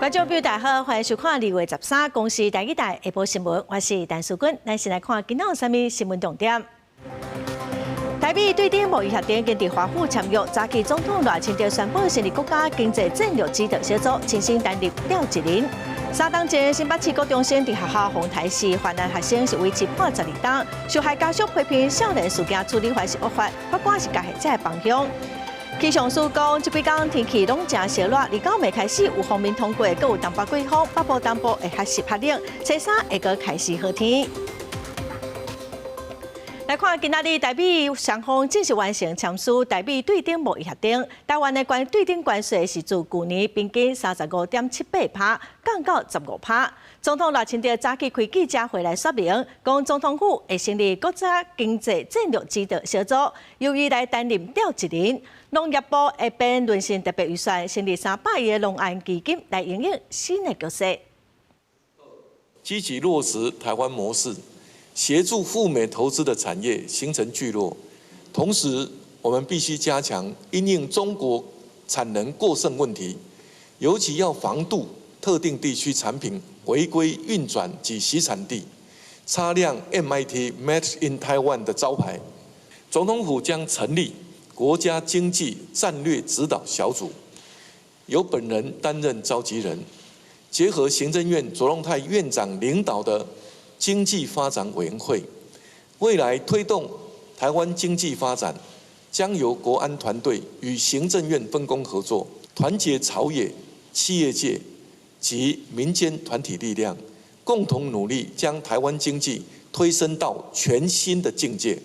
觀眾朋友大家好，歡迎收看2月13公視台語台下晡新聞，我是陳淑君。咱先來看今仔有啥物新聞重點。台美對等貿易協定佇華府簽約，早起總統賴清德宣布成立國家經濟戰略指導小組，親身擔任召集人。3冬前，新北市國中生佇學校予刣死，犯案學生是維持判12冬，受害家屬批評少年事件處理法是惡法，法官是加害者的幫兇。氣象署講，這幾工天氣攏誠燒熱，29暝開始有鋒面通過，閣有東北季風，北部東部會較濕較冷，初三會閣開始好天。來看今仔日台美雙方正式完成簽署台美對等貿易協定，台灣的關對等關稅是自舊年平均35.78%降到15%。總統賴清德早起開記者會來說明，講總統府會成立國家經濟戰略指導小組，由伊來擔任召集人。農業部會編論性特別預算，成立300億的農安基金來因應新的局勢。積極落實台灣模式。協助赴美投資的產業形成聚落，同時我們必須加強因應中國產能過剩問題，尤其要防堵特定地區產品違規運轉及洗產地，擦亮 MIT Made in Taiwan 的招牌。總統府將成立國家經濟戰略指導小組，由本人擔任召集人，結合行政院卓榮泰院長領導的經濟發展委員會，未來推動台灣經濟發展，將由國安團隊與行政院分工合作，團結朝野、企業界及民間團體力量，共同努力將台灣經濟推升到全新的境界。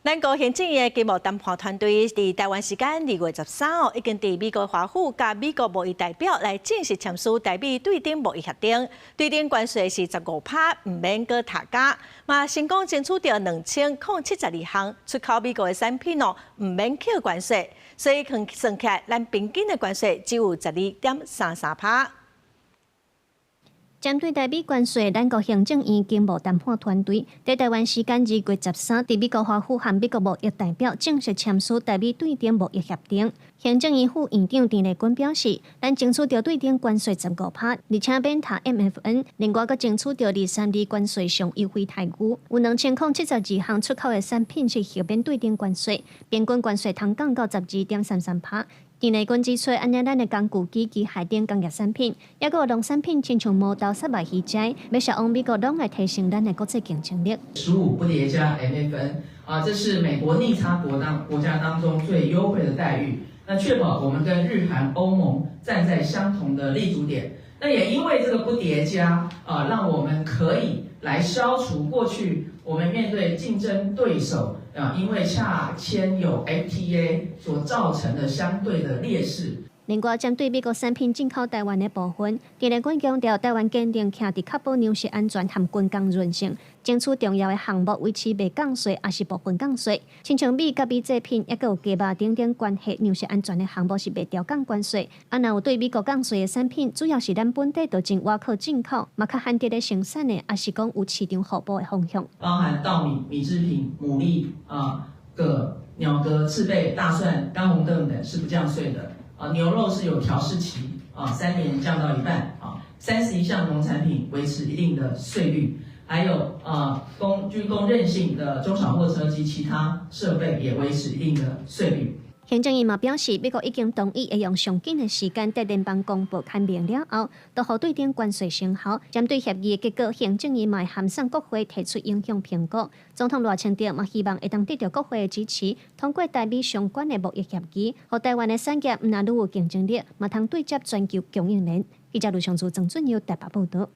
咱國行政院的經貿談判團隊佇台灣時間2月13號，已經佇美國華府佮美國貿易代表來正式簽署台美對等貿易協定，對等關稅是15%，毋免閣疊加。嘛，成功爭取著2072項出口美國的產品哦，毋免扣關稅，所以算起來，咱平均的關稅只有12.33%。針對台美關稅，咱國行政院經貿談判團隊佇台灣時間2月13，佇美國華府和美國貿易代表正式簽署台美對等貿易協定。行政院副院長鄭麗君表示，咱爭取著對等關稅15%，而且免疊 MFN，另外閣爭取著232關稅上優惠待遇，有2072項出口的產品是豁免對等關稅，平均關稅通降到12.33%。鄭麗君指出，按呢咱的工具機、機械等工業產品，抑閣有農產品，親像毛豆、薩麥魚齋，欲銷往美國，攏會提升咱的國際競爭力。15不疊加 MFN 啊，這是美國逆差國當國家當中最優惠的待遇。那確保我們跟日韓歐盟站在相同的立足點。那也因為這個不疊加啊，讓我們可以來消除過去我們面對競爭對手啊，因為洽簽有 FTA 所造成的相對的劣勢。另外，針對美國產品進口台灣的部分，鄭麗君強調，台灣堅定徛佇確保糧食安全和軍工韌性，爭取重要的項目維持袂降稅，抑是部分降稅。親像米佮米製品，抑閣有雞肉等等關係糧食安全的項目是袂調降關稅。啊，若有對美國降稅的產品，主要是咱本地就真倚靠進口，嘛較罕佇咧生產的，抑是講有市場互補的方向。包含稻米、米製品、牡蠣啊、蛤、鳥蛤、翅貝、大蒜、乾紅豆等是不降稅的。啊，牛肉是有調適期，啊，3年降到一半，啊，31項農產品維持一定的稅率，還有啊，供軍工韌性的中小貨車及其他設備也維持一定的稅率。行政院嘛表示，美國已經同意會用上緊的時間，佇聯邦公報刊明了後，就予對等關稅生效。針對協議的結果，行政院嘛會函送國會提出影響評估。總統賴清德嘛希望會當得著國會的支持，通過台美相關的貿易協議，予台灣的產業毋但愈有競爭力，嘛通對接全球供應鏈。記者盧尚柱、曾俊佑台北報導。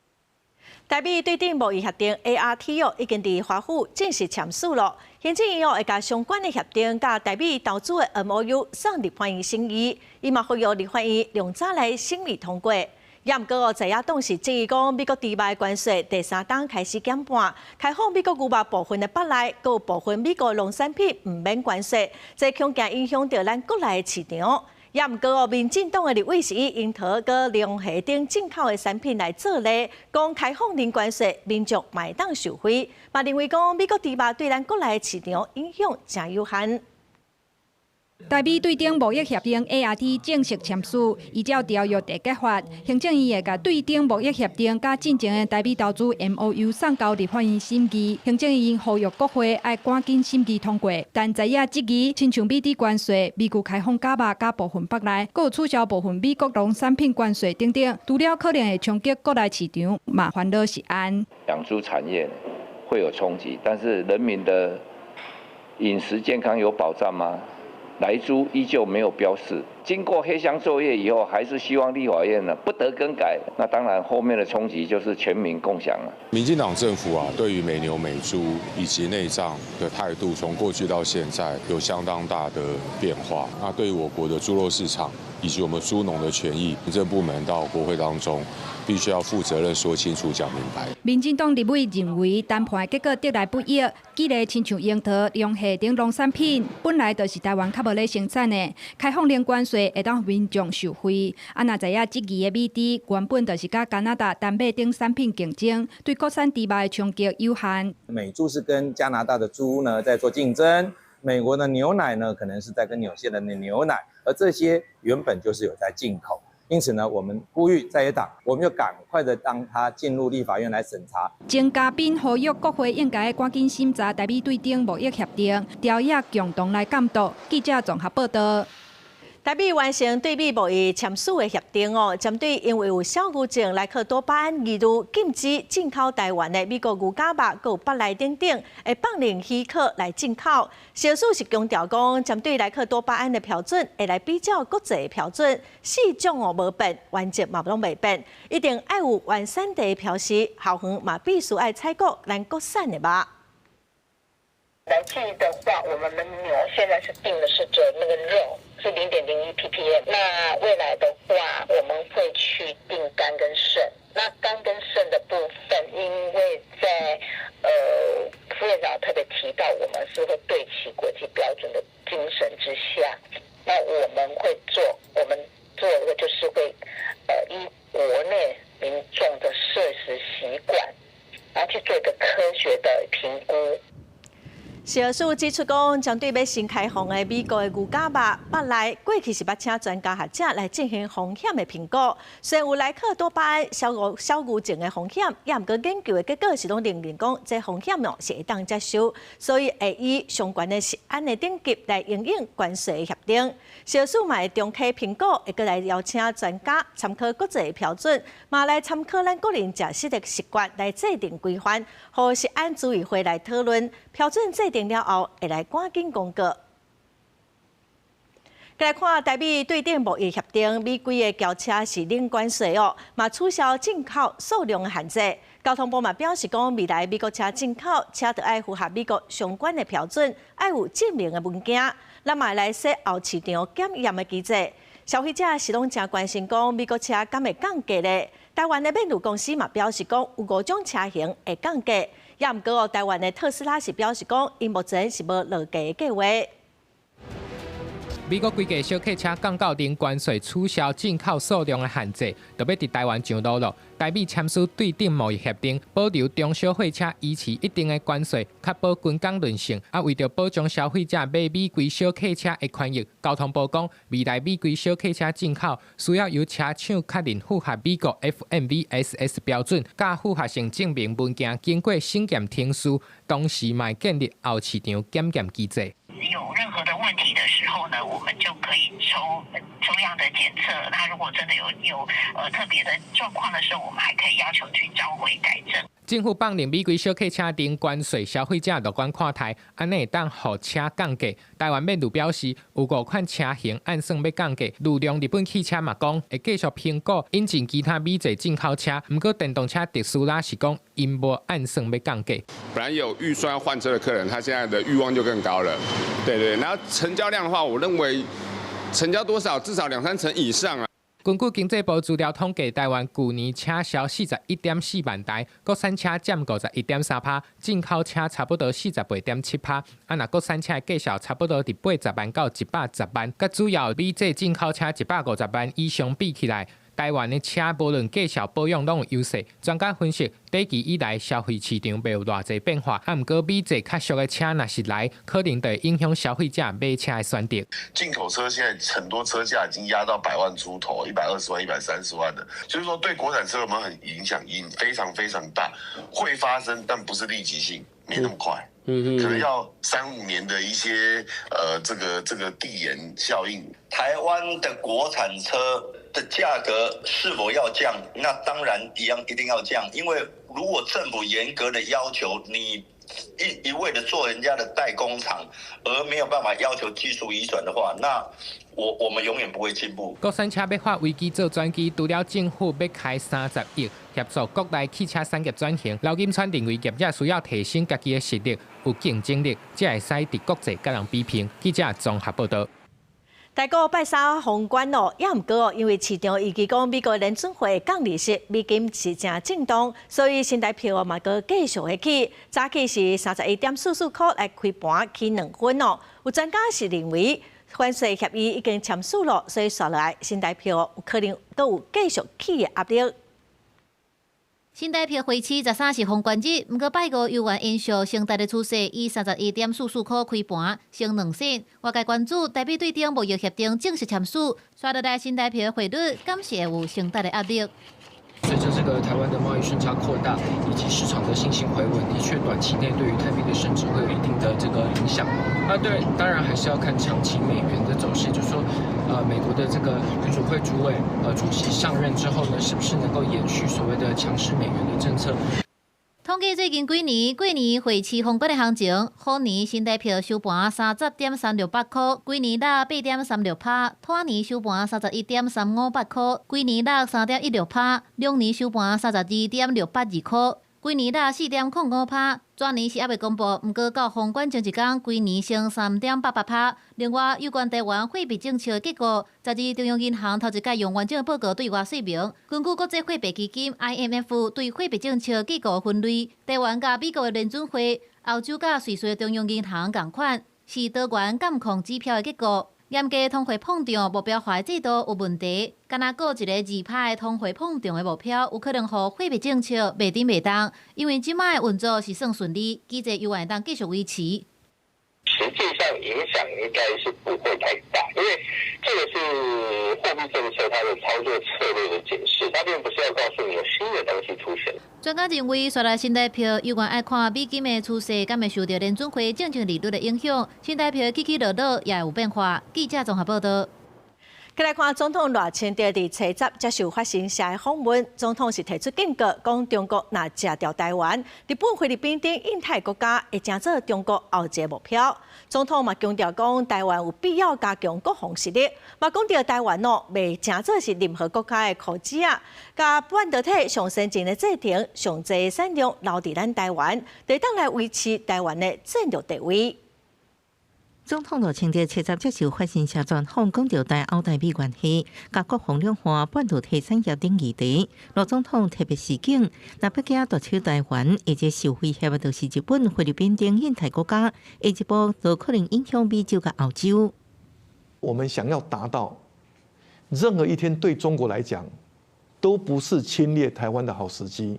台美對等貿易協定 ART 已經佇華府正式簽署了。行政院會共相關的協定佮台美投資的 MOU 送立法院審議，伊嘛呼籲立法院量早來審議通過。也毋過在野黨是質疑講，美國豬肉的關稅第三冬開始減半，開放美國牛肉部分的腹內，閣有部分美國農產品毋免關稅，這恐驚影響著咱國內的市場。也毋過民進黨的立委是以櫻桃、佮龍蝦等進口的產品來做例，講開放零關稅，民眾嘛會當受惠。嘛認為講美國豬肉對咱國內的市場影響誠有限。台美對等貿易協定 ART 正式簽署，依照條約締結法，行政院會共對等貿易協定佮進前的台美投資 MOU 送交立法院審議。行政院呼籲國會愛趕緊審議通過。但在野質疑，親像美豬關稅、美牛開放絞肉佮部分腹內，閣有取消部分美國農產品關稅等等，除了可能會衝擊國內市場，嘛煩惱食安。養豬產業會有衝擊，但是人民的飲食健康有保障嗎？萊豬依舊沒有標示，經過黑箱作業以後，還是希望立法院呢不得更改。那當然後面的衝擊就是全民共享了。民進黨政府啊，對於美牛美豬以及內臟的態度，從過去到現在有相當大的變化。那對於我國的豬肉市場以及我們豬農的權益，行政部門到國會當中，必須要負責任，說清楚、講明白。民進黨立委認為談判結果得來不易，舉例親像櫻桃、龍蝦等農產品，本來就是台灣較無咧生產的，開放零關稅會當民眾受惠。啊，若在野質疑的美豬，原本就是佮加拿大、丹麥等產品競爭，對國產豬肉的衝擊有限。美豬是跟加拿大的豬呢在做競爭，美國的牛奶呢可能是在跟紐西蘭的牛奶，而這些原本就是有在進口。因此呢，我們呼籲在野黨，我們就趕快的讓他進入立法院來審查。鍾嘉賓呼籲國會應該趕緊審查台美對等貿易協定，朝野共同來監督。記者綜合報道。台美完成對美貿易簽署的協定哦，針對因為有小牛症萊克多巴胺疑慮禁止進口台灣的美國牛絞肉、閣有腹內等等，會放任許可來進口。小署是強調講，針對萊克多巴胺的標準，會來比較國際的標準，四種哦無變，原則嘛攏袂變，一定愛有原產地標示，校園嘛必須愛採購咱國產的肉。來計的話，我們的牛現在是定的是這那個肉是0.01 ppm。那未來的話，我們會去定肝跟腎。那肝跟腎的部分，因為在副院長特別提到，我們是會對齊國際標準的精神之下，那我們會做，我們做的就是會依國內民眾的攝食習慣，然後去做一個科學的評估。小署指出講，針對欲新開放的美國的牛絞肉，腹內過去是捌請專家學者來進行風險的評估。雖然有萊克多巴胺小牛症的風險，也毋過研究的結果是攏認定講，這風險哦是會當接受，所以會以相關的食安的等級來因應關稅協定。小署嘛會長期評估，會閣來邀請專家參考國際的標準，嘛來參考咱國人食食的習慣來制定規範，予食安諮議會來討論標準制定了後，會來趕緊公告。來看台美對等貿易協定，美規的轎車是零關稅哦，嘛取消進口數量的限制。交通部嘛表示講，未來美國車進口車著愛符合美國相關的標準，愛有證明的文件。咱嘛來設後市場檢驗的機制。消費者是攏誠關心講，美國車敢會降價咧？台灣的免路公司嘛表示講，有五種車型會降價。也毋過哦，台灣的特斯拉是表示講，𪜶目前是無落價的計劃。美國規架小客車降到零關稅，取消進口數量的限制，就欲佇台灣上路囉。台美簽署對等貿易協定，保留中小貨車維持一定的關稅，確保軍工韌性。啊，為著保障消費者買美規小客車的權益，交通部講，未來美規小客車進口需要由車廠確認符合美國 FMVSS 標準，佮符合性證明文件，經過審驗程序，同時嘛建立後市場檢驗機制。有任何的問題的時候呢，我們就可以抽樣的檢測。那如果真的有特別的狀況的時候，我們還可以要求去召回改正。政府放任美規小客車零關稅，消費者樂觀看待，按呢會當予車降價。台灣免路表示，有五款車型按算欲降價。裕隆日本汽車嘛講，會繼續評估引進其他美製進口車。毋過電動車特斯拉是講，𪜶無按算欲降價。本來有預算要換車的客人，他現在的慾望就更高了。對對，然後成交量的話，我認為成交多少，至少兩三成以上啊。根據經濟部資料統計，台灣舊年車銷41.4萬台，國產車佔51.3%，進口車差不多48.7%。啊，若國產車的價數差不多佇80萬到110萬，佮主要美製進口車150萬以上比起來，台灣的車無論價數保養攏有優勢。專家分析，短期以來消費市場袂有偌濟變化，啊，毋過美製較俗的車若是來，可能就會影響消費者買車的選擇。進口車現在很多車價已經壓到百萬出頭，120萬、130萬的，就是說對國產車有沒有很影響？影非常非常大，會發生，但不是立即性，沒那麼快。可能要三五年的一些這個遞延效應。台灣的國產車的價格是否要降？那當然一樣一定要降，因為如果政府嚴格的要求你一味的做人家的代工廠，而沒有辦法要求技術移轉的話，那我們永遠不會進步。國產車欲化危機做轉機，除了政府欲開30億協助國內汽車產業轉型，劉金川認為業者需要提升家己的實力，有競爭力，才會使佇國際佮人比拼。記者綜合報道。台股拜三封關咯，也毋過因為市場預期講美國聯準會降利息，美金是誠震盪，所以新台幣嘛閣繼續會起。早起是31.44箍來開盤起2分哦。有專家是認為，關稅協議已經簽署咯，所以紲落來新台幣有可能閣有繼續起的壓力。新台幣匯市13是封關日，毋過拜五猶原延續升台的趨勢，以31.44箍開盤，升2仙。外界關注台美對等貿易協定正式簽署，紲落來新台幣匯率，敢是會有升台的壓力。隨着這個台灣的貿易順差擴大，以及市場的信心回穩，的確短期內對於台幣的升值會有一定的這個影響。那對，當然還是要看長期美元的走勢，就是說，美國的這個聯準會主委主席上任之後呢，是不是能夠延續所謂的強勢美元的政策？統計最近幾年，過年匯市封關的行情，虎年新台幣收盤30.368箍，規年落8.36趴；兔年收盤31.358箍，規年落3.16趴；龍年收盤32.682箍，規年落4.05趴。全年是猶未公布，毋過到封關前一工，規年升3.88趴。另外，有關台灣貨幣政策的結果，12中央銀行頭一擺用完整的報告對外說明。根據國際貨幣基金 IMF 對貨幣政策結構分類，台灣佮美國的聯準會、歐洲佮瑞士的中央銀行仝款，是多元監控指標的結果。嚴格通貨膨脹目標化的制度有問題，干焦顧一个2趴的通貨膨脹的目標，有可能予貨幣政策袂振袂動，因為這擺的運作是算順利，機制猶會當繼續維持。實際上影響應該是不會太大，因為這個是貨幣政策它的操作策略的解釋，它並不是要告訴你有新的東西出現。專家認為，紲來新台幣猶原愛看美金的趨勢，敢會受著聯準會政策利率的影響，新台幣起起落落也會有變化。記者綜合報道。過來看總統賴清德佇初十接受法新社的訪問，總統是提出警告，講中國若食著台灣，日本、菲律賓等印太國家會成做中國後一个目標。總統嘛強調講，台灣有必要加強國防實力，嘛講著台灣哦，袂成做是任何國家的箍子仔，共半導體上先進的製程、上濟產量留佇咱台灣，會當來維持台灣的戰略地位。總統賴清德初十接受法新社專訪，講著台歐台美關係、佮國防兩岸半導體產業等議題。賴總統特別示警，若北京奪取台灣，或者受威脅的就是日本、菲律賓等印太國家，下一步就可能影響美洲佮歐洲。我們想要達到任何一天對中國來講，都不是侵略台灣的好時機，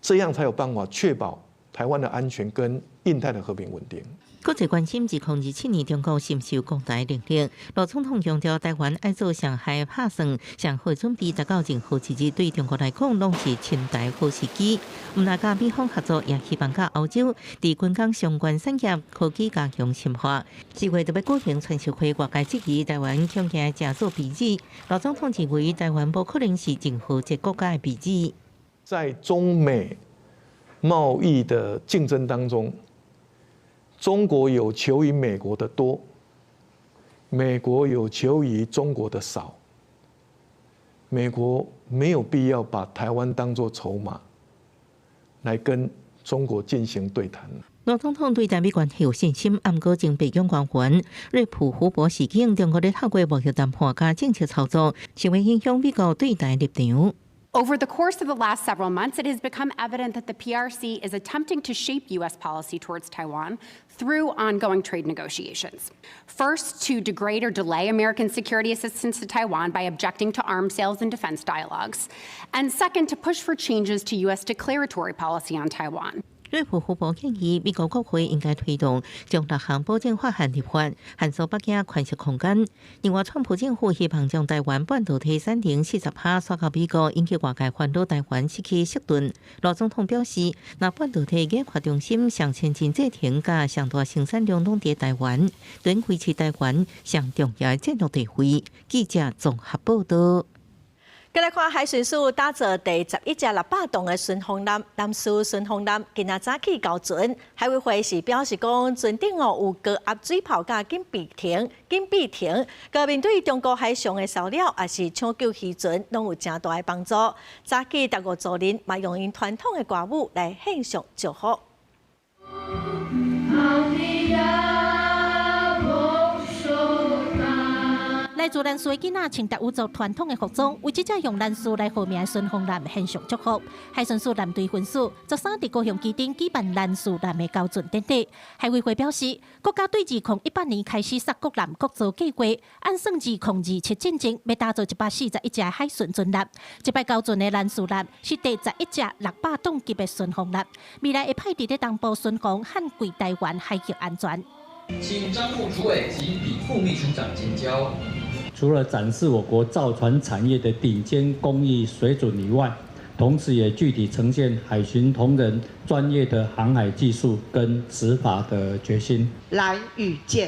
這樣才有辦法確保台灣的安全跟印太的和平穩定。國際關心2027年中國是毋是有攻台能力？賴總統強調，台灣愛做上好拍算，上好準備，達到任何一日對中國來講，攏是侵台好時機。毋但佮美方合作，也希望佮歐洲佇軍工相關產業科技加強深化。4月特別舉行川習會，外界質疑台灣恐驚成做棋子。賴總統認為，台灣無可能是任何一個國家的棋子。在中美貿易的競爭當中，中國有求於美國的多，美國有求於中國的少。美國沒有必要把台灣當作籌碼來跟中國進行對談。賴總統對台美關係有信心，毋過前白宮官員瑞普胡博示警，中國咧透過貿易談判佮政策操作，成為影響美國對台立場。Over the course of the last several months, it has become evident that the PRC is attempting to shape U.S. policy towards Taiwan through ongoing trade negotiations. First, to degrade or delay American security assistance to Taiwan by objecting to arms sales and defense dialogues. And second, to push for changes to U.S. declaratory policy on Taiwan. 瑞普胡博建議，美國國會應該推動將六項保證法案立法，限縮北京權勢空間。另外，川普政府希望將台灣半導體產能40%徙到美國，引起外界煩惱，台灣失去釋盾。賴總統表示，若半導體研發中心上先進製程佮上大生產量攏佇台灣，對維持台灣上重要的戰略地位。記者綜合報道。閣來看海巡署打造第11隻600噸的巡防艦，南勢巡防艦今仔早起交船。海委會是表示講，船頂哦有高壓水炮佮緊備艇、緊閉艇，閣面對中國海上的騷擾，抑是搶救漁船，攏有誠大的幫助。早起達悟族人嘛用𪜶傳統的歌舞來獻上祝福。來自蘭士的囡仔穿達悟族傳統的服裝，為這隻用蘭士來號名的巡防艦獻上祝福。海巡署南隊分署13佇高雄旗津舉辦蘭士艦的交船典禮。海委會表示，國家對2018年開始殺國艦國造計劃，按算2027進前欲打造141隻海巡船艦。這擺交船的蘭士艦是第11隻600噸級的巡防艦，未來會派佇咧東部巡防，捍衛台灣海域安全。請張副主委及李副秘書長監交。除了展示我國造船產業的頂尖工藝水準以外，同時也具體呈現海巡同仁專業的航海技術跟執法的決心。蘭嶼艦，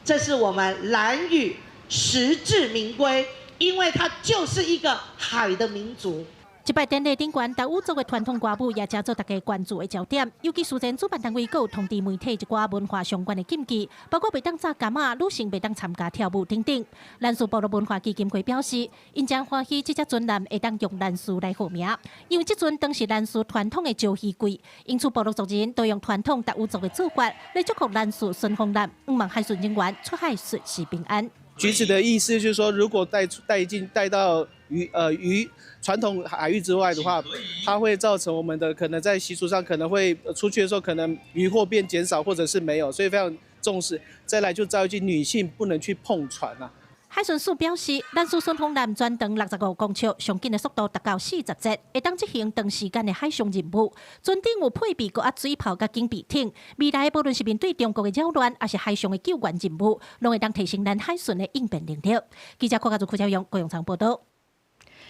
這是我們蘭嶼實至名歸，因為它就是一個海的民族。這擺典禮頂懸，達悟族的傳統歌舞也成做大家關注的焦點。尤其事前主辦單位閣有通知媒體一寡文化相關的禁忌，包括袂當紮柑仔、女性袂當參加跳舞等等。蘭士部落文化基金會表示，𪜶誠歡喜這隻船艦會當用蘭士來號名，因為這船當是蘭士傳統的招魚櫃，因此部落族人都用傳統達悟族的做法來祝福蘭士順風艦，向望海巡人員出海順時平安。橘子的意思就是說，如果帶帶進帶到魚傳統海域之外的話，它會造成我們的可能在習俗上可能會出去的時候，可能漁獲變減少，或者是沒有，所以非常重視。再來就造一句女性不能去碰船啊。海巡署表示，蘭士巡防艦全長65公尺，上緊的速度達到40節，會當執行長時間的海上任務。船頂有配備高壓水炮佮警備艇，未來無論是面對中國的擾亂，抑是海上的救援任務，攏會當提升咱海巡的應變能力。記者郭家祖、柯小勇、高永昌報道。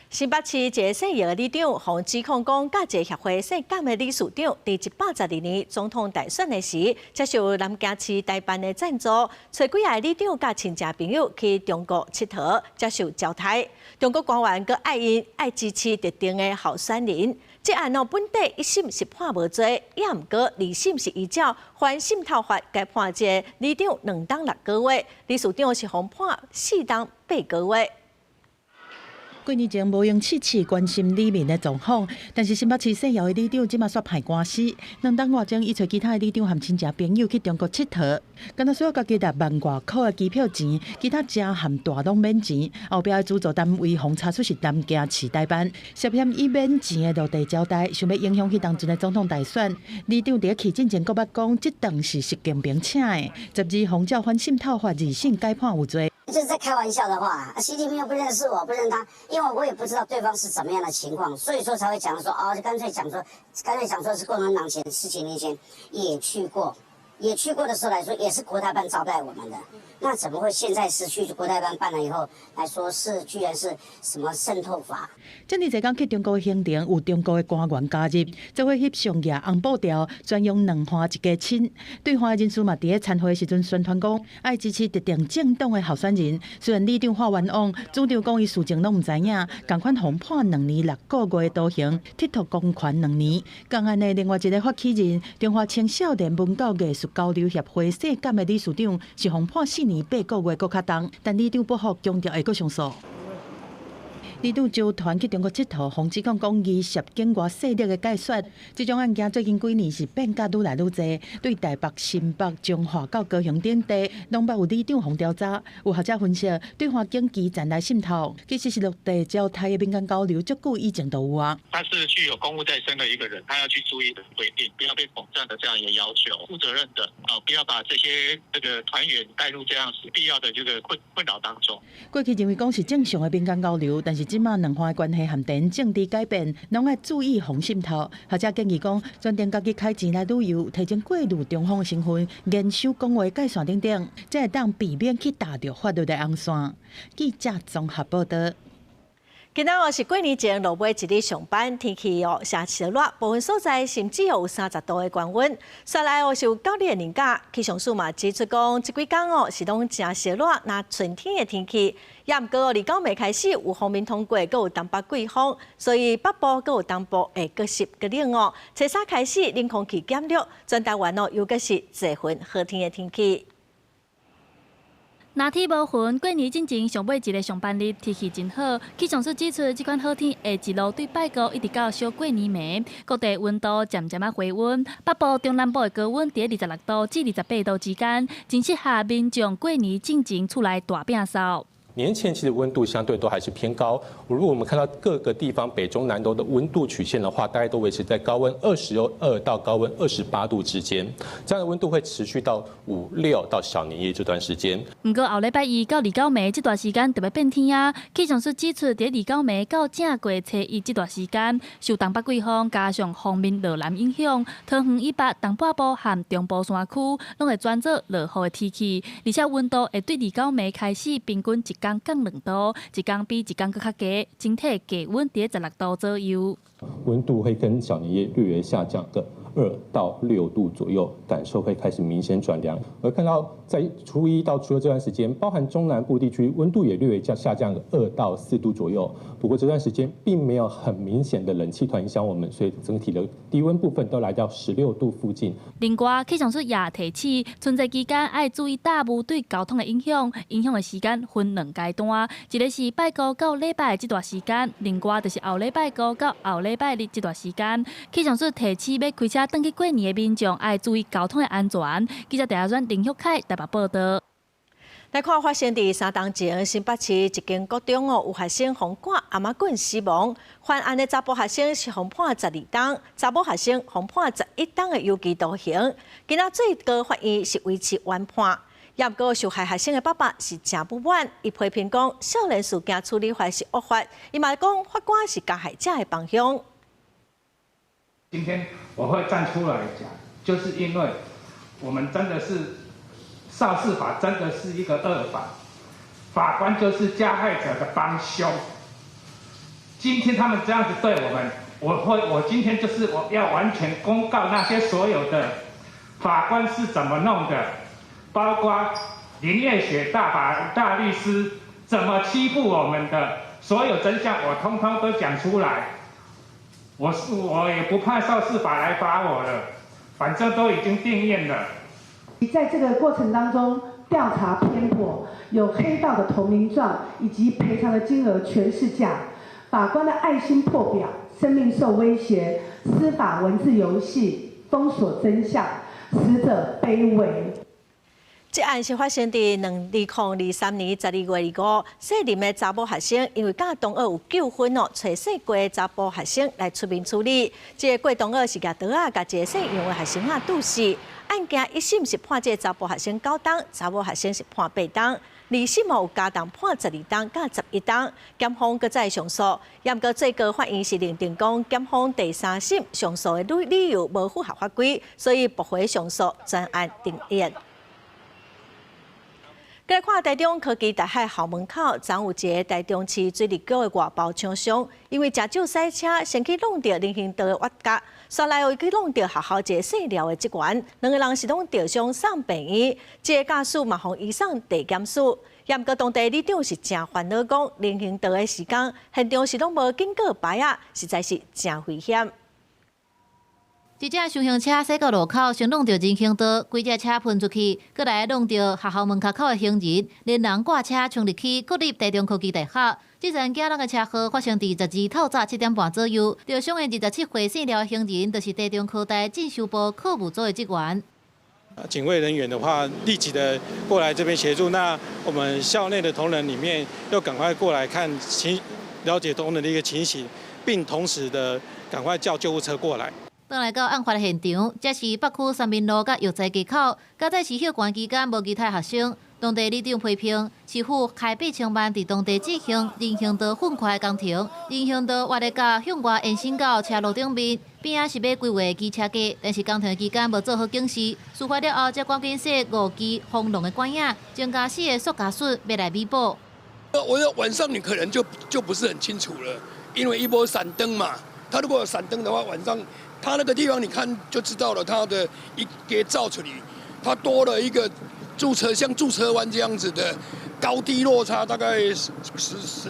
新北市一个姓葉的里長，予指控講，佮一个協會姓甘的理事長，佇112年總統大選的時，接受南京市台辦的贊助，揣幾个里長佮親戚朋友去中國𨑨迌，接受招待。中國官員閣愛𪜶愛支持特定的候選人。這案哦，本底一審是判無罪，也毋過二審是依照反滲透法，共判這个里長2冬6個月，理事長是予判4冬8個月。幾年前無閒試試關心里民的狀況，但是新北市姓姚的里長這馬煞派官司。2冬外鐘，伊揣其他的里長和親戚朋友去中國𨑨迌，敢若需要家己6萬外箍的機票錢，其他食和住攏免錢。後壁的資助單位予查出是南京市代辦，涉嫌以免錢的落地招待，想欲影響彼當陣的總統大選。里長佇去進前閣捌講，這頓是習近平請的，12予照反滲透法二審改判有罪。這是在開玩笑的話，習近平又不認識我，不認他，因為我也不知道對方是怎麼樣的情況，所以說才會講說，哦，就乾脆講說，乾脆講說是共產黨前十幾年前也去過，也去過的時候來說，也是國台辦招待我們的，那怎麼會現在是去國台辦辦了以後來說是居然是什麼滲透法？這爾濟工去中國行程有中國的官員加入，做伙翕相舉紅布條，專用兩岸一家親。對岸人士嘛，佇咧餐會時陣宣傳講，愛支持特定政黨的候選人。雖然里長喊冤枉，主張講伊事前攏毋知影，仝款予判2年6個月徒刑，剝奪公權2年。仝案的另外一个發起人，中華青少年文教藝術交流協會姓甘的理事長，是予判4年8個月閣較重，但里長不服，強調會閣上訴。里長揪團去中國𨑨迌，防止講講義涉境外勢力的解說。這種案件最近幾年是變甲愈來愈濟，對台北、新北、彰化到高雄等地，攏捌有里長予調查。有學者分析，對華經基層來滲透，其實是陸地交泰的民間交流，足久以前都有啊。他是具有公務在身的一個人，他要去注意的規定，不要被統戰的這樣一個要求，負責任的啊，不要把這些這個團員帶入這樣子必要的這個困擾當中。過去認為講是正常的民間交流，但是這馬兩岸的關係和地緣政治改變，攏愛注意防滲透。學者建議講，專程家己開錢來旅遊，提前過濾中方的成分，嚴守講話界線等等，才會當避免去踏著法律的紅線。記者綜合報道。今仔哦是過年前落尾一日上班，天氣哦誠燒熱，部分所在甚至有30度的高溫。煞來哦是有九日的年假，氣象署嘛指出講，這幾工哦是攏誠燒熱，若春天的天氣。也毋過哦，29暝開始有鋒面通過，閣有東北季風，所以北部閣有東部會閣濕閣冷哦。初三開始冷空氣減弱，全台灣哦又閣是濟雲好天的天氣。藍天無雲，過年進前上尾一个上班日，天氣真好。氣象署指出，這款好天會一路對拜五一直到小過年暝，各地溫度漸漸仔回溫。北部、中南部的高溫佇26度至28度之間，真適合民眾過年進前厝內大摒掃。年前其實溫度相對都還是偏高。如果我們看到各個地方北中南都的溫度曲線的話，大概都維持在高溫22到高溫28度之間。這樣的溫度會持續到五六到小年夜這段時間。毋過後禮拜一到29暝這段時間就欲變天啊！氣象署指出，佇29暝到正過初一這段時間，受東北季風加上鋒面落南影響，桃園以北、東半部和中部山區攏會轉做落雨的天氣，而且溫度會對29暝開始平均一工降2度，一工比一工閣較低，整體低溫佇16度左右。溫度會跟小年夜略微下降個2到6度左右，感受會開始明顯轉涼。而看到在初一到初二這段時間，包含中南部地區溫度也略微下降個2到4度左右。不過這段時間並沒有很明顯的冷氣團影響我們，所以整體的低溫部分都來到16度附近。另外，氣象署也提醒，春節期間愛注意大霧對交通的影響，影響的時間分兩階段，一个是拜五到禮拜這段時間，另外就是後禮拜五到後禮拜日這段時間。氣象署提醒，欲開車轉去過年的民眾愛注意交通的安全。記者鄭阿專林旭凱台北報道。來看發生佇3冬前新北市一間國中哦，有學生予割頷仔棍死亡。犯案的查埔學生是予判12冬，查某學生予判11冬的有期徒刑。今仔最高法院是維持原判。也毋過受害學生的爸爸是誠不滿，伊批評講少年事件處理法是惡法，伊嘛講法官是加害者的幫兇。今天我會站出來講，就是因為我們真的是少事法，真的是一個惡法，法官就是加害者的幫兇。今天他們這樣子對我們，我今天就是我要完全公告那些所有的法官是怎麼弄的，包括林業雪大律師怎麼欺負我們的，所有真相我通通都講出來。我也不怕少事法來罰我了，反正都已經定讞了。在這個過程當中，調查偏頗，有黑道的投名狀，以及賠償的金額全是假。法官的愛心破表，生命受威脅，司法文字遊戲，封鎖真相，死者卑微。這案是發生佇2023年12月25，姓林的查某學生因為佮同學有糾紛哦，揣姓郭的查埔學生來出面處理。這个郭同學是舉刀仔，共一个姓楊的學生仔挃死。案件一審是判這个查埔學生9冬，查某學生是判8冬。二審有加重判12冬佮11冬，檢方閣再上訴。毋過最高法院是認定講，檢方第三審上訴的理由無符合法規，所以駁回上訴，全案定讞。來看台中科技大學校門口，昨有一个台中市水利局的外包廠商，因為食酒駛車，先去挵著人行道的挖角，煞來又去挵著學校一个姓廖的職員，兩个人是攏著傷送病院，這个駕駛嘛予移送地檢署。毋過當地里長是誠煩惱，講人行道的時間現場是攏無警告牌仔，實在是誠危險。一隻箱型車駛到路口，先挵著人行道，規隻車噴出去，閣來挵著學校門跤口的行人，連人掛車衝入去，國立台中科技大學。這這場驚人的車禍發生佇12透早7點半左右，著傷的27歲姓廖的行人，就是台中科大進修部課務組的職員。警衛人員的話，立即的過來這邊協助。那我們校內的同仁裡面，又趕快過來看情，了解同仁的一個情形，並同時的趕快叫救護車過來。轉來到案發的現場，這是北區三民路佮藥材街口，較早時休館期間無其他學生。當地里長批評，市府開8000萬佇當地進行人行道分塊工程，人行道挖咧甲向外延伸到車路頂面，邊仔是欲規劃機車街，但是工程期間無做好警示，事發了後才趕緊設5支防狼的管影，增加四个塑膠筍欲來彌補。我說晚上你可能就不是很清楚了，因為伊無閃燈嘛，他如果有閃燈的話，晚上他那個地方你看就知道了，他的一給照出來，他多了一個駐車像駐車彎這樣子的高低落差大概十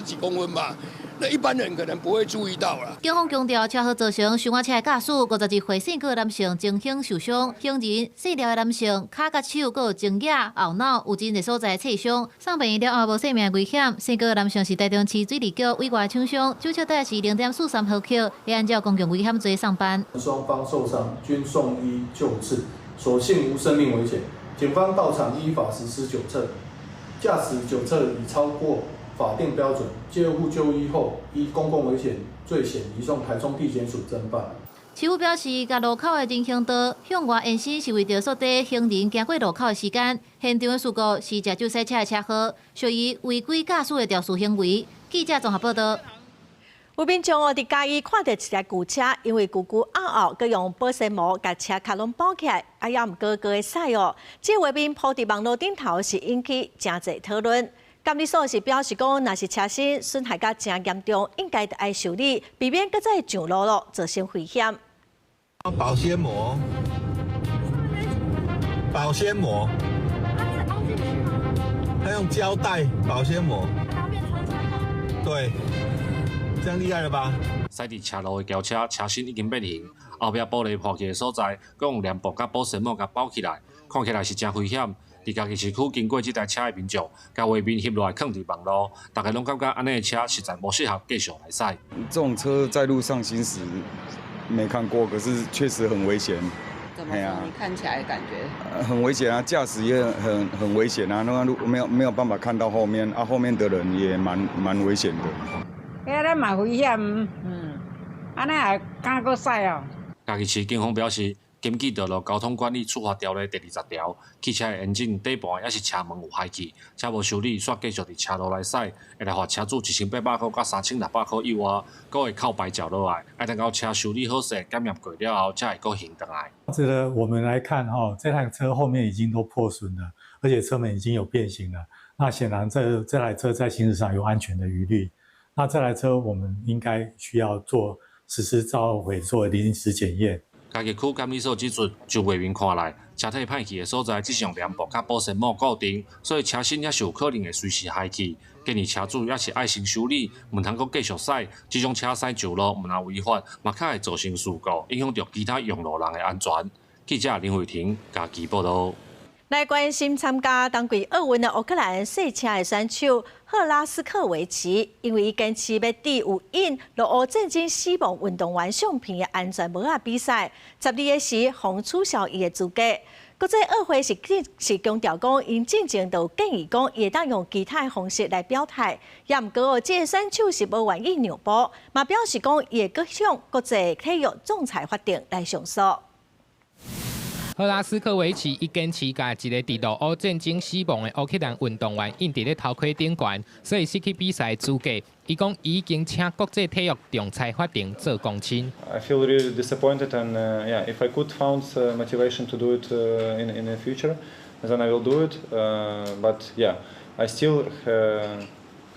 幾公分吧，那一般人可能不會注意到啦。警方強調，車禍造成傷車的駕駛52歲姓郭男性輕傷受傷，行人姓廖的男性跤佮手閣有前額後腦有真濟所在切傷，送病院了後無生命危險。姓郭的男性是台中市水利局委外廠商，酒測值是0.43毫克，會按照公共危險罪送辦。雙方受傷均送醫救治，所幸無生命危險。警方到場依法實施酒測，駕駛酒測已超過法定標準，戒護就醫後，依公共危險罪嫌移送台中地檢署偵辦。市府表示，共路口的人行道向外延伸是為著縮短行人經過路口的時間。現場的事故是食酒賽車的車禍，屬於違規駕駛的肇事行為。記者綜合報道。有民眾哦，佇嘉義看著一台舊車，因為舊舊漚漚，閣用保鮮膜共車殼攏包起來，啊，猶毋過閣會使哦。這畫面鋪佇網路頂頭是引起誠濟討論。監理所是表示講，若是車身損害甲誠嚴重，應該著愛修理，避免閣再上路咯，造成危險。保鮮膜，保鮮膜，他用膠帶保鮮膜，對。這樣厲害了吧？駛佇車路的轎車，車身已經變形，後壁玻璃破去的所在，閣用簾布佮保鮮膜共包起來，看起來是誠危險。佇嘉義市區經過這台車的民眾，共畫面翕落來囥佇網路，大家攏感覺按呢的車實在無適合繼續來駛。這種車在路上行駛沒看過，可是確實很危險。怎麼說？你看起來感覺？很危險啊，駕駛也很危險啊，那路沒有辦法看到後面啊，後面的人也蠻危險的。欸，咱嘛危險，按呢會敢閣駛哦。嘉義市警方表示，根據道路交通管理處罰條例第20條，汽車的引擎底盤抑是車門有害去，車無修理，煞繼續佇車路來駛，會來罰車主1800塊到3600塊以外，閣會扣牌照落來，愛等到車修理好勢、檢驗過了後，才會閣還轉來。這個我們來看哈，這台車後面已經都破損了，而且車門已經有變形了。那顯然這台車在行駛上有安全的疑慮。那這台車我們應該需要做實施召回，做臨時檢驗。嘉義區監理所指出，就畫面看來，車體歹去的所在只是用簾布佮保鮮膜固定，所以車身也是有可能會隨時害去。建議車主也是愛先修理，毋通閣繼續駛。這種車駛上路，毋但違法，嘛較會造成事故，影響著其他用路人的安全。記者林慧婷嘉義報導。來關心參加冬季奧運的烏克蘭賽車的選手赫拉斯克維奇，因為伊堅持欲佇有印俄烏戰爭死亡運動員相片的安全帽仔比賽，12個時予取消伊的資格。國際奧會是強調講，𪜶進前就建議講，會當用其他的方式來表態。也毋過哦，這個選手是無願意讓步，嘛表示講，伊會閣向國際體育仲裁法庭來上訴。赫拉斯克維奇伊堅持共一个佇俄烏戰爭死亡的烏克蘭運動員印佇咧頭盔頂懸，所以失去比賽資格。伊講已經請國際體育仲裁法庭做公審。 I feel really disappointed and yeah, if I could found motivation to do it in the future, then I will do it. But yeah, I still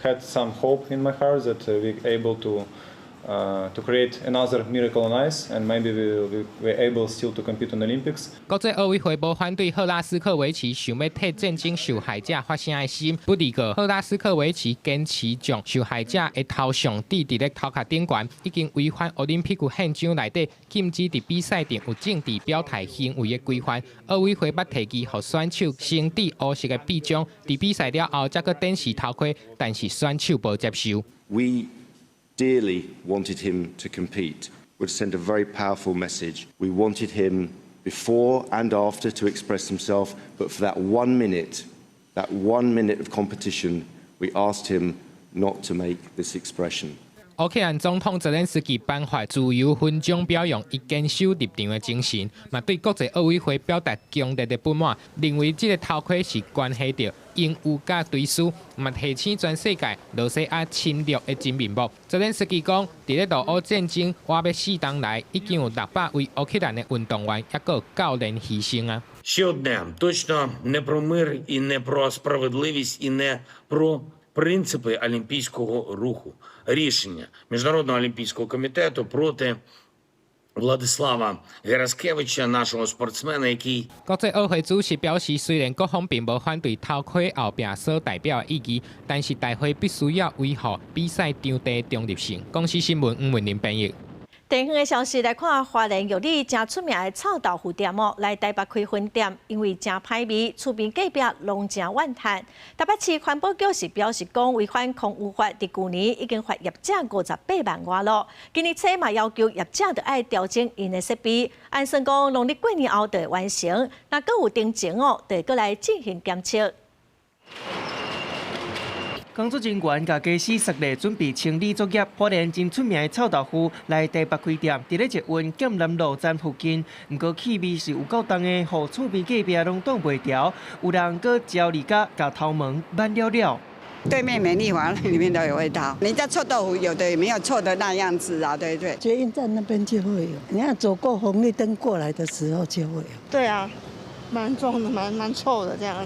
had some hope in my heart that we able to create another miracle on ice, and maybe we able still to compete on Olympics. 國際奧委會無反對赫拉斯克維奇想欲替戰爭受害者發聲的心，不過赫拉斯克維奇堅持將受害者的頭像釘佇咧頭殼頂懸，已經違反奧林匹克憲章內底禁止佇比賽中有政治表態行為的規範。奧委會捌提議予選手先戴烏色的臂章，佇比賽了後才閣展示頭盔，但是選手無接受。We dearly wanted him to compete. Would send a very powerful message. We wanted him before and after to express himself, but for that one minute, that one minute of competition, we asked him not to make this expression. 烏克蘭總統澤連斯基頒發自由勳章，表揚伊堅守立場的精神，嘛對國際奧委會表達強烈的不滿，認為這个頭盔是關係著英烏佮對輸，嘛提醒全世界羅西亞侵略的真面目。澤連斯基講，佇咧俄烏戰爭倚欲四冬來，已經有600位烏克蘭的運動員抑閣教練犧牲啊。 Ще одне, точно не про мир і не про справедливість, і не про принципи олімпійського руху. Рішення Міжнародного олімпійського комітету проти Владислава Гераскевича, нашого спортсмена, який 國際奧會主席表示，雖然各方並無反對頭盔後壁所代表的意義，但是大會必須要維護比賽場地中立性。公視新聞黃文玲編譯。地方的消息來看，花蓮玉里誠出名的臭豆腐店哦，來台北開分店，因為誠歹味，厝邊隔壁攏誠怨嘆。台北市環保局是表示講，違反空污法，佇舊年已經罰業者58萬外囉。今年初嘛要求業者著愛調整𪜶的設備，按算講農曆過年後就會完成。若閣有定情哦，就會閣來進行檢測。工作人員共家私實力準備清理作業，花蓮真出名的臭豆腐來台北開店，佇咧捷運劍南路站附近。毋過氣味是有夠重的，予厝邊隔壁攏擋袂牢，有人閣焦慮甲共頭毛挽了了。對面美麗華裡面都有味道，人家臭豆腐有的也沒有臭的那樣子啊，對不對？捷運站那邊就會有，你看走過紅綠燈過來的時候就會有。對啊，蠻重的，蠻臭的這樣。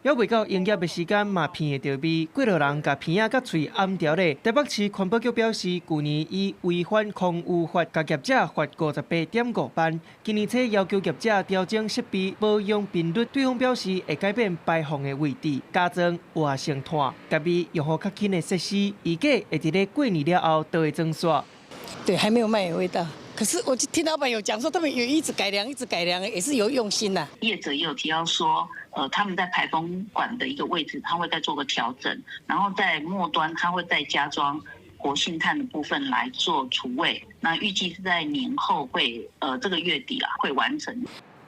猶未到營業的時間，嘛鼻會著味，幾落人共鼻仔佮喙掩牢咧。台北市環保局表示，舊年以違反空污法，共業者罰58.5萬。今年初要求業者調整設備保養頻率，對方表示會改變排放的位置，加裝活性炭，共味用予較輕的設施，預計會佇咧過年了後就會裝煞。對，還沒有賣有味道。可是我就聽老闆有講說，他們有一直改良，一直改良，也是有用心呐。業者也有提到說，他們在排風管的一個位置，他會再做個調整，然後在末端他會再加裝活性炭的部分來做除味。那預計是在年後會，這個月底啊會完成。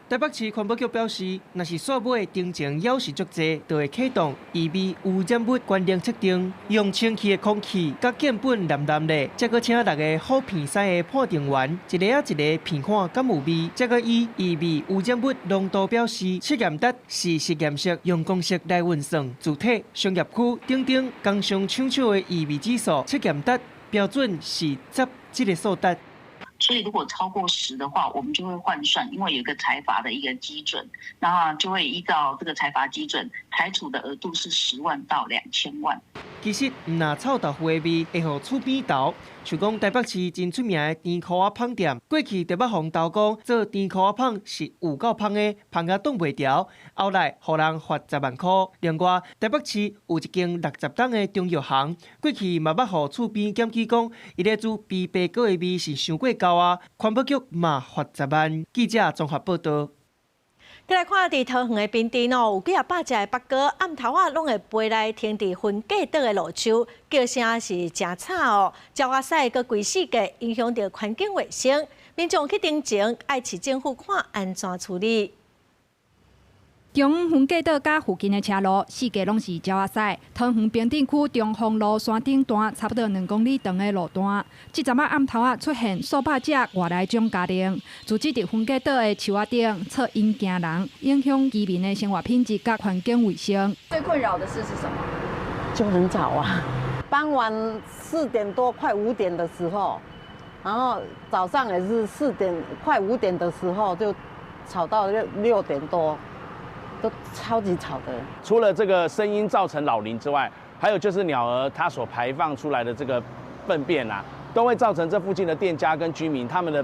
台北市環保局表示，若是煞尾燈前猶是足濟，就會啟動異味污染物關聯測定，用清氣的空氣佮見本藍藍的，才閣請6个好鼻屎的判定員，一个仔一个鼻看敢有味，才閣以異味污染物濃度表示測驗值是實驗室用公式來運算，主體、商業區等等工商場所的異味指數測驗值標準是10這个數值。所以如果超過10的話，我們就會換算，因為有一個裁罰的一個基準，然後就會依照這個裁罰基準，裁處的額度是10萬到2000萬。其實，毋但臭豆腐的味會予厝邊投，像講台北市真出名的甜箍仔麭店，過去就捌予投講做甜箍仔麭是有夠芳的，芳甲擋袂牢，後來予人罰10萬箍。另外，台北市有一間60棟的中藥行，過去嘛捌予厝邊檢舉講，伊咧煮枇杷膏的味是傷過厚啊，環保局嘛罰10萬。記者綜合報導。再來看佇桃園的平鎮哦，有幾仔百隻的八哥暗頭仔攏會飛來停佇分隔島的路樹，叫聲是誠吵哦，鳥仔屎閣規四界，影響著環境衛生。民眾去陳情，愛市政府看按怎處理。中央分隔島佮附近的車路，四界攏是鳥仔屎。桃園平鎮區中豐路山頂段差不多2公里長的路段，這陣仔暗頭仔出現數百隻外來種家庭，聚集佇分隔島的樹仔頂，噪音驚人，影響居民的生活品質佮環境衛生。最困擾的事是什麼？就很吵啊！傍晚4點多快5點的時候，然後早上也是4點快5點的時候就吵到6點多。都超級吵的。除了這個聲音造成擾鄰之外，還有就是鳥兒它所排放出來的這個糞便啊，都會造成這附近的店家跟居民他們的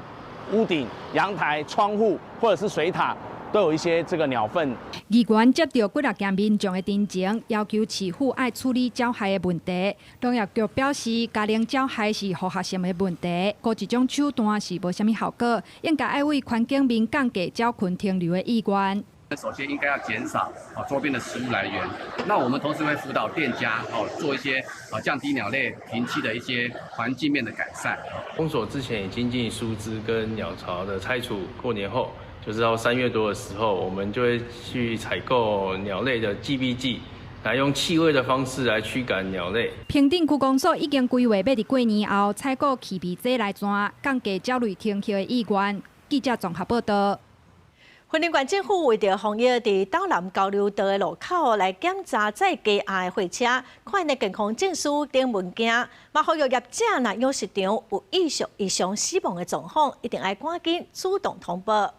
屋頂、陽台、窗戶或者是水塔都有一些這個鳥糞。議員接著幾若件民眾的陳情，要求市府愛處理鳥害的問題。農業局表示，嘉陵鳥害是複合性的問題，孤一種手段是無啥物效果，應該愛為環境面降低鳥群停留的意願。首先應該要減少周邊的食物來源。那我們同時會輔導店家哦，做一些降低鳥類停棲的一些環境面的改善。封鎖之前已經進行疏枝跟鳥巢的拆除，過年後就是到3月多的時候，我們就會去採購鳥類的擊避劑，來用氣味的方式來驅趕鳥類。平鎮區公所已經規劃欲佇過年後採購氣味劑來鑽，降低鳥類停歇的意願。記者綜合報道。雲林縣政府為著防疫，佇斗南交流道的路口來檢查載雞鴨的貨車，看𪜶的健康證書等文件，嘛呼籲業者若養殖場有異常死亡的狀況，一定愛趕緊主動通報。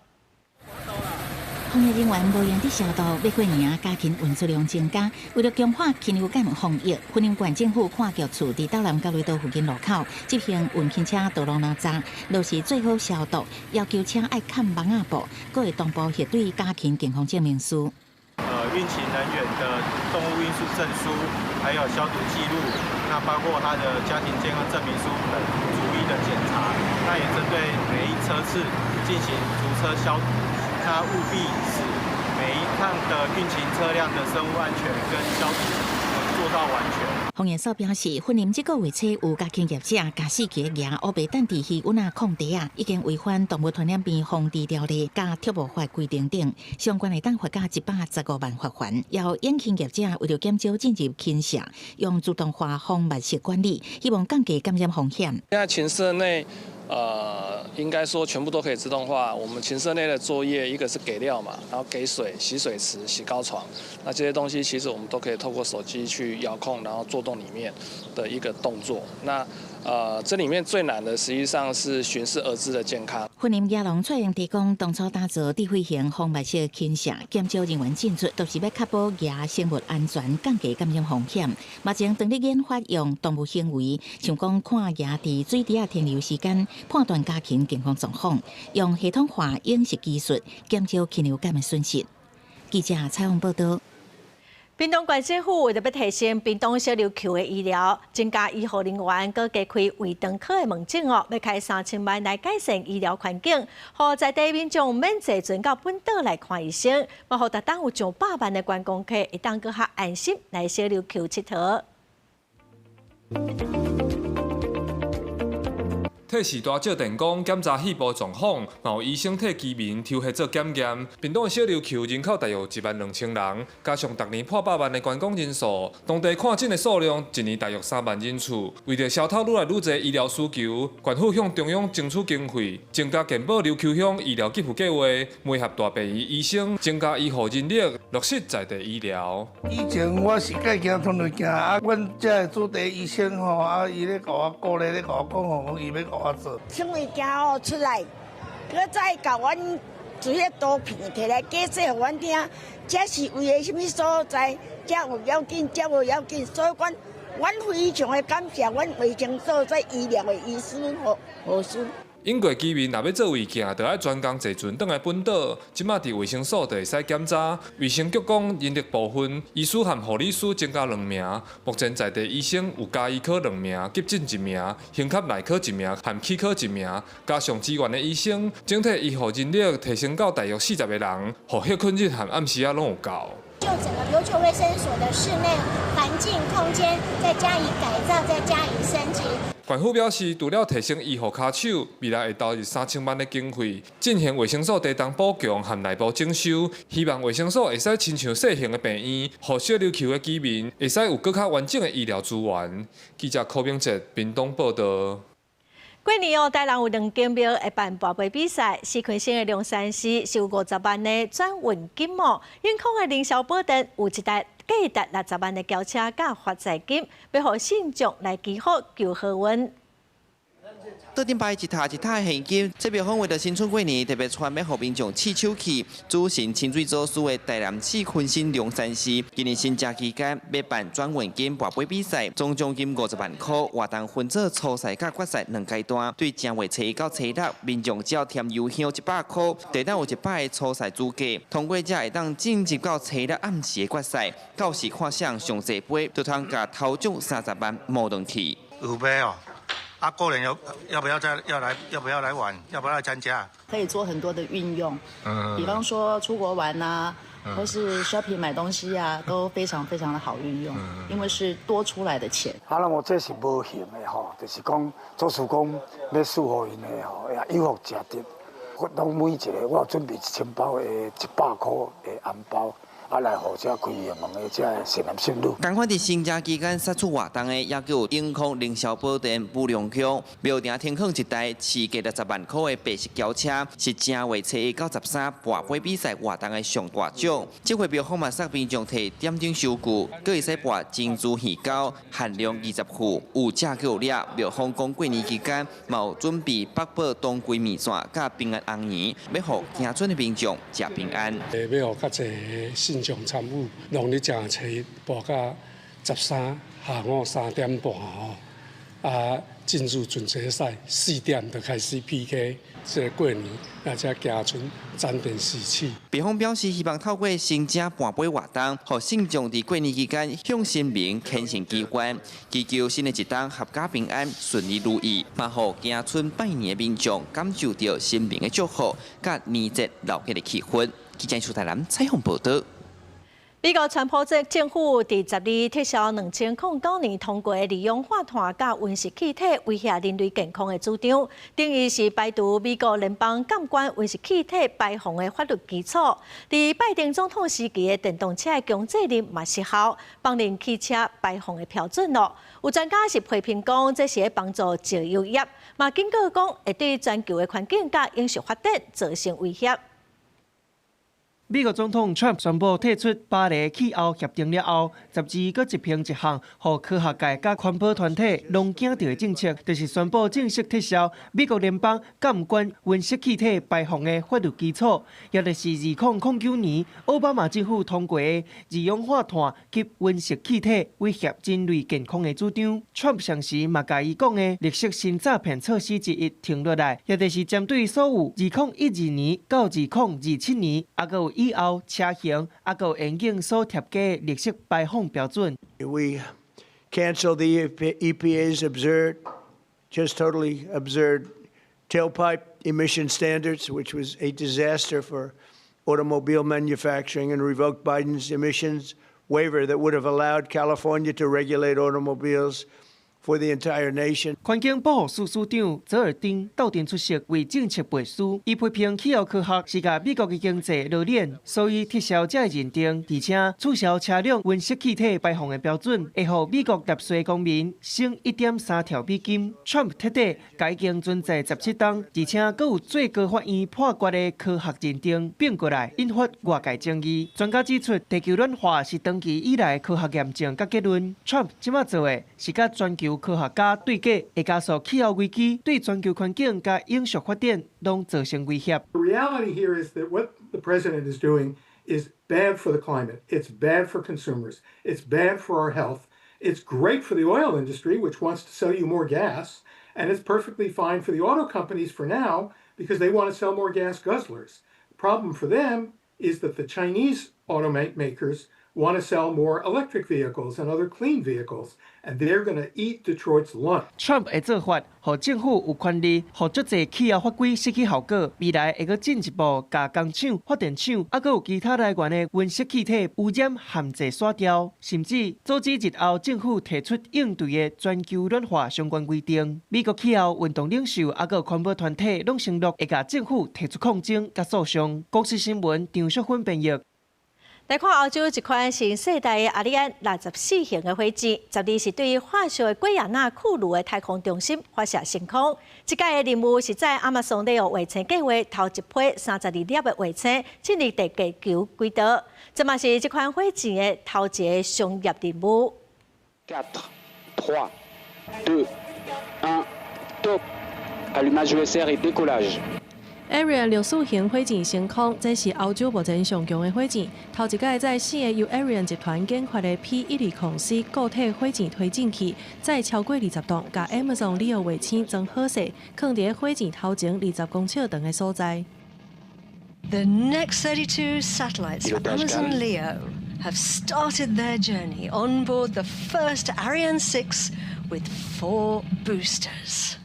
防疫人員無閒佇消毒，欲過年家禽運輸量增加，為著強化禽流感防疫，雲林縣政府跨局處佇斗南交流道附近路口執行運禽車道路攔查，落實做好消毒，要求車愛崁網仔布，閣會同步核對家禽健康證明書。運禽人員的動物運輸證書，還有消毒記錄，那包括他的家禽健康證明書等逐一的檢查。那也針對每一車次進行逐車消毒。那務必使每一趟的運禽車輛的生物安全跟消毒能做到完全。防疫所表示，雲林這個月初有家禽業者共死去的鵝烏白擲佇魚塭仔空地仔，已經違反動物傳染病防治條例佮畜牧法規定等，相關會當罰到115萬罰鍰。要養禽業者為著減少進入禽舍，用自動化封密式管理，希望降低感染風險。現在禽舍內，應該說全部都可以自動化。我們禽舍內的作業，一個是給料嘛，然後給水、洗水池、洗高床，那這些東西其實我們都可以透過手機去遙控，然後做動裡面的一個動作。那這裡面最難的實際上是巡視鵝隻的健康。雲林鵝農蔡英提講，當初打造智慧型封密式禽舍，減少人員進出，都是欲確保鵝生物安全，降低感染風險。目前當咧研發用動物行為，像講看鵝佇水池仔停留時間，判斷家禽健康狀況，用系統化影視技術減少禽流感的損失。記者採訪報道。屏東縣政府為著欲提升屏東小琉球的醫療，增加醫護人員，閣加開胃腸科的門診哦，欲開3000萬來改善醫療環境，予在地民眾免坐船到本島來看醫生，嘛予逐冬有上百萬的觀光客會當閣較安心來小琉球𨑨迌。替序大照電光檢查肺部狀況，嘛有醫生替居民抽血做檢驗。屏東的小琉球人口大約1萬2千人，加上逐年破百萬的觀光人數，當地看診的數量一年大約3萬人次。為著消透愈來愈濟醫療需求，縣府向中央爭取經費，增加健保琉球鄉醫療給付計劃，媒合大病院醫生，增加醫護人力，落實在地醫療。以前我是家己吞藥鏡，啊，阮遮的駐地醫生吼，啊，伊咧共我鼓勵咧共我講吼，講伊欲共我做。顯微鏡哦出來，閣再共阮做彼圖片提來解釋予阮聽，這是為的啥物所在，這有要緊，這無要緊，所以阮阮非常的感謝阮衛生所這醫療的醫師護護士。英國居民若欲做胃鏡，就愛專工坐船轉來本島。這馬佇衛生所就會使檢查。衛生局講，人力部分，醫師和護理師增加兩名。目前在地醫生有家醫科兩名，急診一名，胸腔內科一名，和齒科一名，加上支援的醫生，整體醫護人力提升到大約40個人，予歇睏日和暗時仔攏有夠。就整個琉球衛生所的室內環境空間，再加以改造，再加以升級。縣府表示，除了提升醫護跤手，未來會投入3000萬的經費，進行衛生所地層補強和內部整修，希望衛生所會使親像細型的病院，予小琉球的居民會使有閣較完整的醫療資源。記者柯明哲屏東報道。過年哦，台南有兩間廟會辦跋杯比賽，四環省的龍山寺是有50萬的轉運金哦，永康的凌霄寶殿有一台價值60萬的轎車佮發財金，欲予信眾來祈福求好運。桌頂擺一疊一疊的現金，這廟方為著新春過年特別出面予民眾試手氣。主神清水祖師的台南市坤新龍山寺，今年新正期間欲辦轉運金跋杯比賽，總獎金50萬箍。活動分做初賽佮決賽兩階段，對正月初一到初六，民眾只要添油香100箍，就當有100个初賽資格。通過者會當晉級到初六暗時的決賽，到時看誰上濟杯，就通共頭獎30萬摸轉去。有買哦。啊，過年要要不要再要來？要不要來玩？要不要來參加？可以做很多的運用，比方說出國玩啊，或是 shopping 買東西啊，都非常非常的好運用，因為是多出來的錢。啊，那我這是無形的吼，就是講祖師講欲賜予𪜶的吼，也有福食得。我攏每一个我有準備1000包的100箍的紅包。啊，來予這開紅門的這善男信女。仝款佇新正期間殺出活動的，也閣有永康凌霄寶殿武隆鄉廟埕停放一台市價60萬箍的白色轎車，是正月初一到13跋杯比賽活動的上大獎。這回廟方嘛送民眾提點燈收據，閣會使跋珍珠魚餃，限量20副，有食閣有掠。廟方講過年期間，嘛有準備八寶當歸麵線佮平安紅圓，欲予行春的民眾食平安。欲予較濟信眾參與，農曆正月初一跋到13下午3點半吼，啊進入準決賽，4點就開始 PK，這個過年啊才行春沾點喜氣。廟方表示，希望透過新正跋杯活動，予信眾佇過年期間向神明虔誠祈願，祈求新的一冬闔家平安、順利如意，嘛予行春拜年的民眾感受著神明的祝福，佮年節熱鬧的氣氛。記者蘇台南採訪報導。美國川普政府佇12撤銷2009年通過二氧化碳佮溫室氣體威脅人類健康的主張，等於是排除美國聯邦監管溫室氣體排放的法律基礎。佇拜登總統時期的電動車的強制令嘛失效，放任汽車排放的標準囉。有專家是批評講，這是幫助石油業，嘛警告講會對全球的環境佮永續發展造成威脅。美國總統川普宣布退出巴黎氣候協定了後，12閣執行一項予科學界佮環保團體攏驚著的政策，就是宣布正式撤銷美國聯邦監管溫室氣體排放的法律基礎，也就是2009年奧巴馬政府通過的二氧化碳及溫室氣體威脅人類健康的主張。川普同時嘛共伊講的綠色新詐騙措施之一停落來，也就是針對所有2012年到2027年，猶閣有以後車型，猶閣有引擎所疊加的綠色排放標準。 We canceled the EPA's absurd, just totally absurd tailpipe emission standards, which was a disaster for automobile manufacturing, and revoked Biden's emissions waiver that would have allowed California to regulate automobiles for the entire nation. 環境保護署署長佐爾丁鬥陣出席為政策背書，伊批評氣候科學是共美國的經濟摞鏈，所以撤銷這个認定，而且取消車輛溫室氣體排放的標準，會予美國納稅公民省1.3兆美金。川普徹底共已經存在17冬，而且閣有最高法院判決的科學認定併過來，引發外界爭議。專家指出，地球暖化是長期以來科學驗證佮結論。川普這馬做的是共全球科學家對決，會加速氣候危機，對全球環境佮永續發展攏造成威脅。 The reality here is that what the president is doing is bad for the climate. It's bad for consumers. It's bad for our health. It's great for the oil industry, which wants to sell you more gas. And it's perfectly fine for the auto companies for now because they want to sell more gas guzzlers. The problem for them is that the Chinese automakers want to sell more electric vehicles and other clean vehicles, and they're going to eat Detroit's lunch. Trump 的做法，予政府有權利，予足濟氣候法規失去效果。未來會閣進一步共工廠、發電廠，猶閣有其他來源的溫室氣體污染限制徙掉，甚至阻止日後政府提出應對的全球暖化相關規定。美國氣候運動領袖，猶閣有環保團體攏承諾會共政府提出抗爭佮訴訟。公視新聞張淑芬編譯。來看歐洲一款新世代的阿里安64型的火箭，12是對法屬的圭亞那庫魯的太空中心發射升空。這擺的任務是載亞馬遜利奧衛星計畫頭一批32粒的衛星進入地球軌道，這嘛是這款火箭的頭一个商業任務。 4, 3, 2, 1, top. Allumage ESR et décollage. Ariane 64型火箭升空，這是歐洲目前上強的火箭。頭一擺載四个由 Ariane 集團研發的 P120C 固體火箭推進器，載超過20棟，共 Amazon Leo 衛星裝好勢，囥佇火箭頭前20公尺長的所在。 The next 32 satellites for Amazon Leo have started their journey on board the first Ariane 6 with four boosters.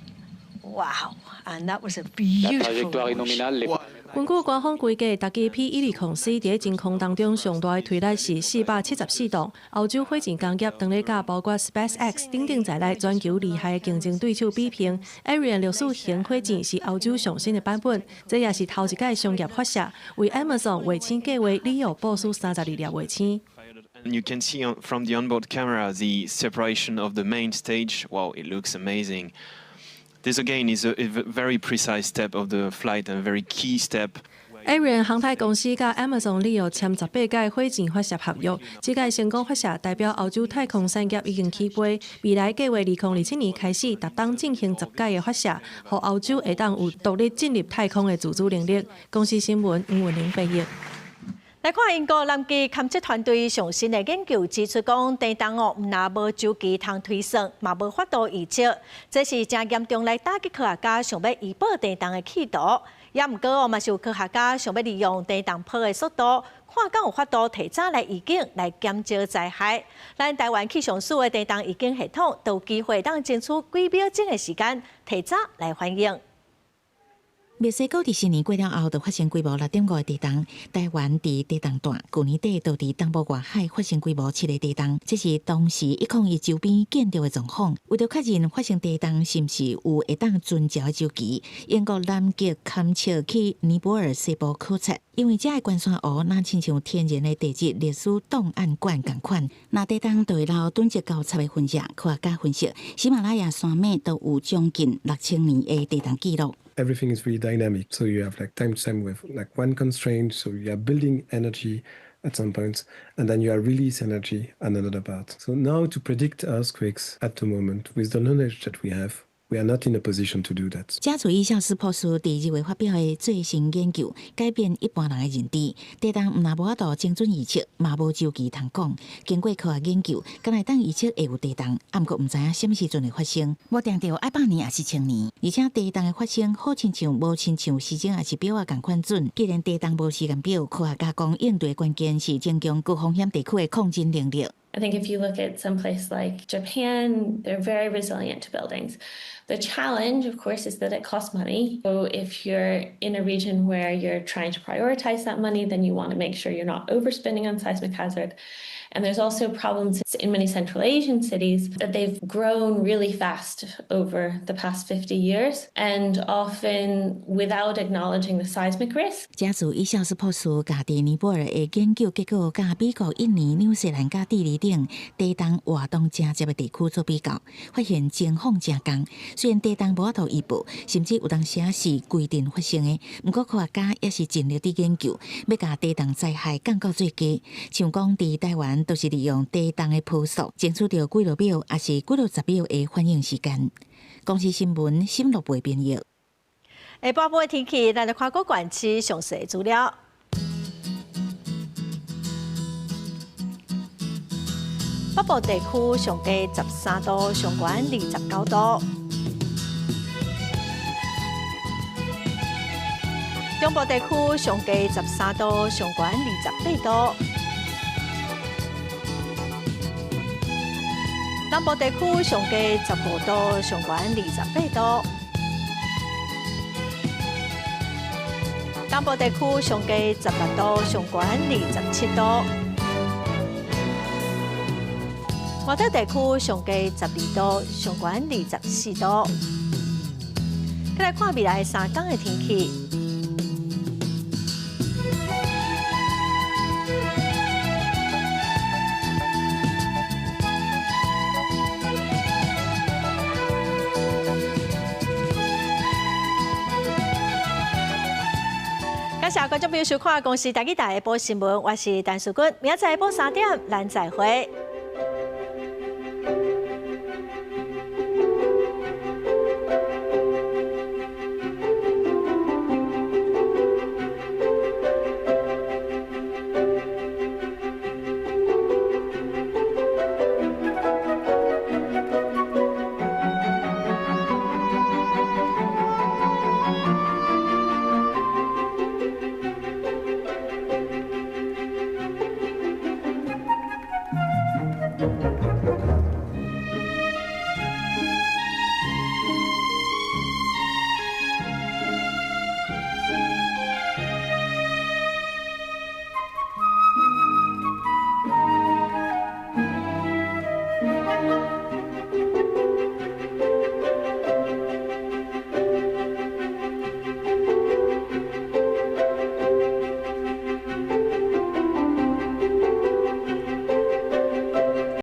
Wow, and that was a beautiful launch. 根據官方規計，逐支 P120C 佇真空當中上大的推力是474噸。歐洲火箭工業當咧佮包括 SpaceX 等等在內全球厲害的競爭對手比拼。Ariane 6型火箭是歐洲上新的版本，這也是頭一擺商業發射，為 Amazon 衛星計畫 LEO 部署32粒衛星。 You can see from the onboard camera the separation of the main stage. Wow, it looks amazing. This again is a very precise step of the flight and a very key step. Ariane 航太公司佮 Amazon LEO 簽18屆火箭發射合約，這屆成功發射代表歐洲太空產業已經起飛。未來計劃2027年開始，逐冬進行10屆的發射，予歐洲會當有獨立進入太空的自主能力。公視新聞吳文玲編譯。來看英國南極勘測團隊上新的研究指出，講地動哦，毋但無周期通推算，嘛無法度預測，這是誠嚴重來打擊科學家想欲預報地動的企圖。也毋過哦，嘛是有科學家想欲利用地動波的速度，看敢有法度提早來預警，來減少災害。咱台灣氣象署的地動預警系統，都有機會當爭取幾秒鐘的時間，提早來反應。墨西哥佇新年過了後，就發生規模6.5的地動。台灣佇地動帶，舊年底就佇東部外海發生規模7的地動，這是當時101周邊見著的狀況。為著確認發生地動是毋是有會當遵照的週期，英國南極勘測去尼泊爾西部考察，因為遮的懸山湖若親像天然的地質歷史檔案館仝款，若地動就會留囤積厚插的痕跡。科學家分析，喜馬拉雅山脈都有將近6000年的地動記錄。 Everything is really dynamic. So you have like time to time with like one constraint. So you are building energy at some point, and then you are release energy at another part. So now to predict earthquakes at the moment with the knowledge that we have, we are not in a position to do that. 加州醫學斯博士佇2月發表的最新研究，改變一般人的認知。地動毋但無法度精準預測，嘛無週期通講。經過科學研究，敢會當預測會有地動，啊，毋過毋知影啥物時陣會發生。無定著愛百年抑是千年，而且地動的發生好親像無親像時鐘抑是錶仔仝款準。既然地動無時間表，科學家講應對關鍵是增強高風險地區的抗震能力。 I think if you look at some place like Japan, they're very resilient to buildings. The challenge, of course, is that it costs money. So if you're in a region where you're trying to prioritize that money, then you want to make sure you're not overspending on seismic hazard. And there's also problems in many Central Asian cities that they've grown really fast over the past 50 years and often without acknowledging the seismic risk. 加州醫學博士共佇尼泊爾的研究結果，佮美國、印尼、紐西蘭佮智利等地動活動誠濟的地區做比較，發現情況誠仝。雖然地動無法度預報，甚至有當時是規定發生的，毋過科學家也是盡力佇研究，欲共地動災害降到最低。像講佇台灣，都是利用地動的波速，爭取著幾落秒，抑是幾落十秒的反應時間。公視新聞沈樂培編譯。下晡晡的天氣，咱來看各縣市詳細資料。北部地區上低13度，上懸29度。中部地區上低13度，上懸28度。南部地區上低15度，上懸28度。東部地區上低16度，上懸27度。外島地區上低12度，上懸24度。再來看未來3天的天氣。感謝觀眾朋友收看《公視台語台》下晡新聞，我是陳淑君，明仔載下晡3點，咱再會。